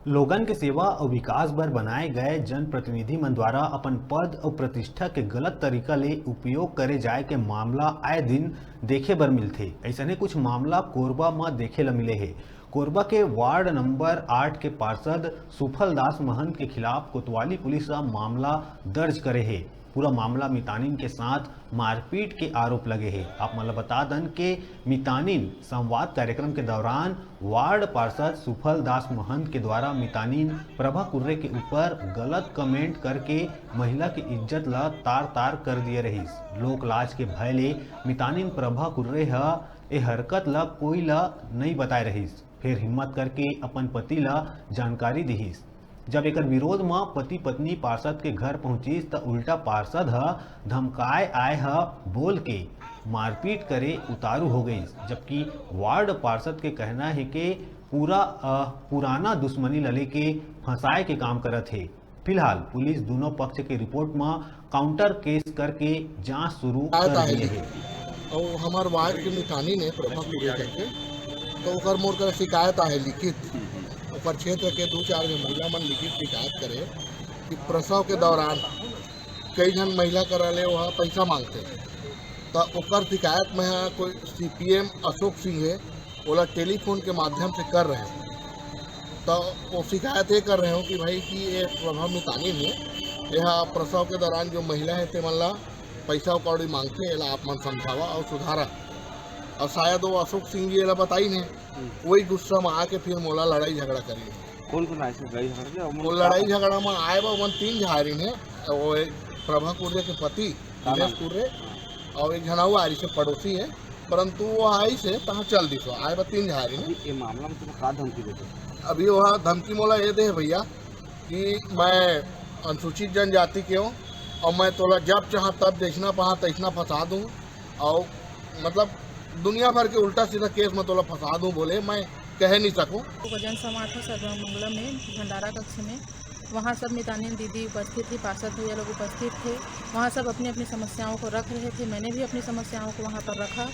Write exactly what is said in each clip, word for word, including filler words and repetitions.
लोगन के सेवा अउ विकास बर बनाए गए जनप्रतिनिधि मन द्वारा अपन पद अउ प्रतिष्ठा के गलत तरीका ले उपयोग करे जाए के मामला आए दिन देखे बर मिलथे। अइसने कुछ मामला कोरबा म देखे ल मिले हे। कोरबा के वार्ड नंबर आठ के पार्षद सुफल दास महंत के खिलाफ कोतवाली पुलिस ह मामला दर्ज करे हे। पूरा मामला मितानिन के साथ मारपीट के आरोप लगे हे। आप मन ल बता दन के मितानिन संवाद कार्यक्रम के दौरान वार्ड पार्षद सुफल दास महंत के द्वारा मितानिन प्रभा कुर्रे के ऊपर गलत कमेंट करके महिला के इज्जत ल तार-तार कर दिए रहिस। लोक लाज के भय ले मितानिन प्रभा कुर्रे ह ए हरकत ल कोई ल नइ बताए रहिस, फेर हिम्मत करके अपन पति ल जानकारी दिहिस। जब एकर विरोध म पति पत्नी पार्षद के घर पहुंचिस, त उल्टा पार्षद ह धमकाए आए ह बोल के मारपीट करे उतारू हो गइस, जबकि वार्ड पार्षद के कहना हे के पूरा, अ, पुराना दुश्मनी ल लेके फंसाए के काम करत हे। फिलहाल पुलिस दोनों पक्ष के रिपोर्ट म काउंटर केस करके जांच शुरू कर दिए हे। अउ हमर वार्ड के मितानी ने प्रभा कुर्रे करके, तो ओकर मोर कर शिकायत आहे लिखित। ओकर क्षेत्र के दू चार गो महिला मन लिखित शिकायत करे कि प्रसव के दौरान कई झन महिला करा ले वह पैसा मांगथे। त ओकर शिकायत में कोई सीपीएम अशोक सिंह हे, ओला टेलीफोन के माध्यम से कर रहे। त वो शिकायत ये कर रहे हो कि भाई कि ये प्रभा मितानी ने यह प्रसव के दौरान जो महिला है ते मन ला पैसा कौड़ी मांगथे, एला आप मन समझावा और सुधारा। और शायद वो अशोक सिंह जी एला बताई ने, वही गुस्सा में आके फिर मोला लड़ाई झगड़ा करी। कौन कौन आए थे लड़ाई झगड़ा के? वो लड़ाई झगड़ा में आए बा मन तीन झा रहिन हे। वो एक प्रभा कुर्रे के पति दिनेश कुर्रे और एक झन अउ आए रहिस हे पड़ोसी हे, परंतु वो आइस हे तहाँ चल दिस। आए बा तीन झा रहिन हे। अभी ये मामला में तुमको का धमकी देते? अभी वह धमकी मोला ये दे हे भैया कि मैं अनुसूचित जनजाति के हूँ और मैं तोला जब चाहा तब जैसना पहा तैसना फंसा दूँ। और मतलब दुनिया भर के उल्टा सीधा केस में तोला फंसा दूँ बोले, मैं कह नहीं सकूँ। जनसमाज है सर्वमंगलम में भंडारा कक्ष में, वहाँ सब मितानिन दीदी उपस्थित थी, पार्षद भैया लोग उपस्थित थे। वहाँ सब अपनी अपनी समस्याओं को रख रहे थे, मैंने भी अपनी समस्याओं को वहाँ पर रखा।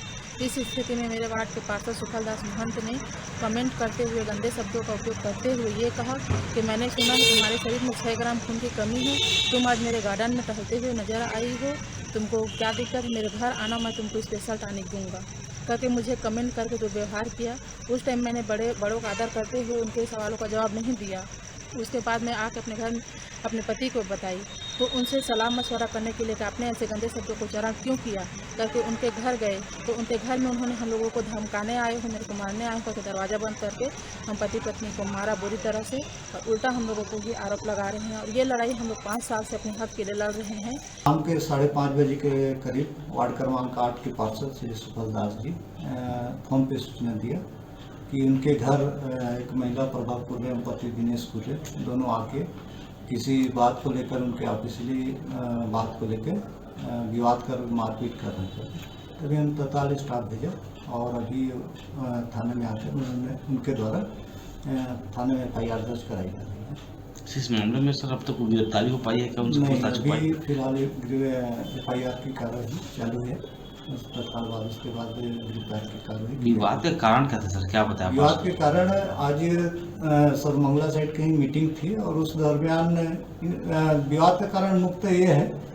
इस स्थिति में मेरे वार्ड के पार्षद सुफल दास महंत ने कमेंट करते हुए, गंदे शब्दों का उपयोग करते हुए ये कहा कि मैंने सुना है तुम्हारे शरीर में छः ग्राम खून की कमी है, तुम आज मेरे गार्डन में टहलते हुए नजर आई हो, तुमको क्या दिक्कत है, मेरे घर आना, मैं तुमको स्पेशल टॉनिक दूंगा, करके मुझे कमेंट करके जो व्यवहार किया, उस टाइम मैंने बड़े बड़ों का आदर करते हुए उनके सवालों का जवाब नहीं दिया। उसके बाद मैं आके अपने घर, अपने पति को बताई, तो उनसे सलाह मशवरा करने के लिए कि आपने ऐसे गंदे शब्दों को उच्चारण क्यों किया, करके उनके घर गए, तो उनके घर में उन्होंने हम लोगों को धमकाने आए हो, मेरे को मारने आए हो करके दरवाज़ा बंद करके हम पति पत्नी को मारा बुरी तरह से, और उल्टा हम लोगों को ही आरोप लगा रहे हैं। और ये लड़ाई हम लोग पाँच साल से अपने हक के लिए लड़ रहे हैं। शाम के साढ़े पाँच बजे के करीब वार्ड क्रमांक आठ के पार्षद श्री सुफल दास जी, अ, फोन पे सूचना दिया कि उनके घर, अ, एक महिला प्रभा कुर्रे एवं पति दिनेश कुर्रे दोनों आके किसी बात को लेकर, उनके ऑफिशियली, अ, बात को लेकर, अ, विवाद कर मारपीट कर रहे थे। तभी हम तत्काल स्टाफ भेजा और अभी, अ, थाने में आकर उन्होंने, उनके द्वारा, अ, थाने में एफआईआर दर्ज कराई जा रही है। इस मामले में सर अब तक कोई गिरफ्तारी हो पाई है क्या? उनसे नहीं, पूछताछ हो पाई अभी है? फिलहाल ये गिर-, एफआईआर की कार्रवाई चालू है। उस तत्काल बाद, उसके बाद गिरफ्तार की कार्रवाई की विवाद जाएगी। का कारण क्या था सर, क्या बताया विवाद पार्षद? के कारण आज, अ, सर्वमंगला साइड कहीं मीटिंग थी और उस दरमियान, अ, विवाद का कारण मुख्यतः ये है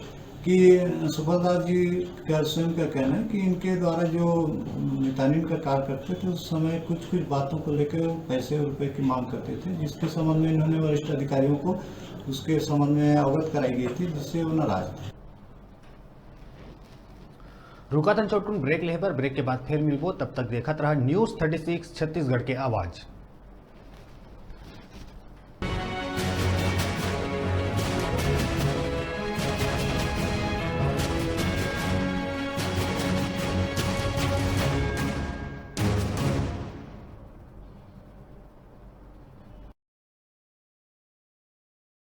कि सुभद्रा जी का स्वयं का कहना है कि इनके द्वारा जो मितानिन का कार्य करते थे, उस समय कुछ-कुछ बातों को लेकर वो पैसे रुपए की मांग करते थे, जिसके संबंध में इन्होंने वरिष्ठ अधिकारियों को उसके संबंध में अवगत कराई गई थी, जिससे वो नाराज थे। रुका तन छोटकुन ब्रेक लेहे बर, ब्रेक के बाद फिर मिलबो, तब तक देखत रहा न्यूज़ थर्टी सिक्स छत्तीसगढ़ के आवाज़।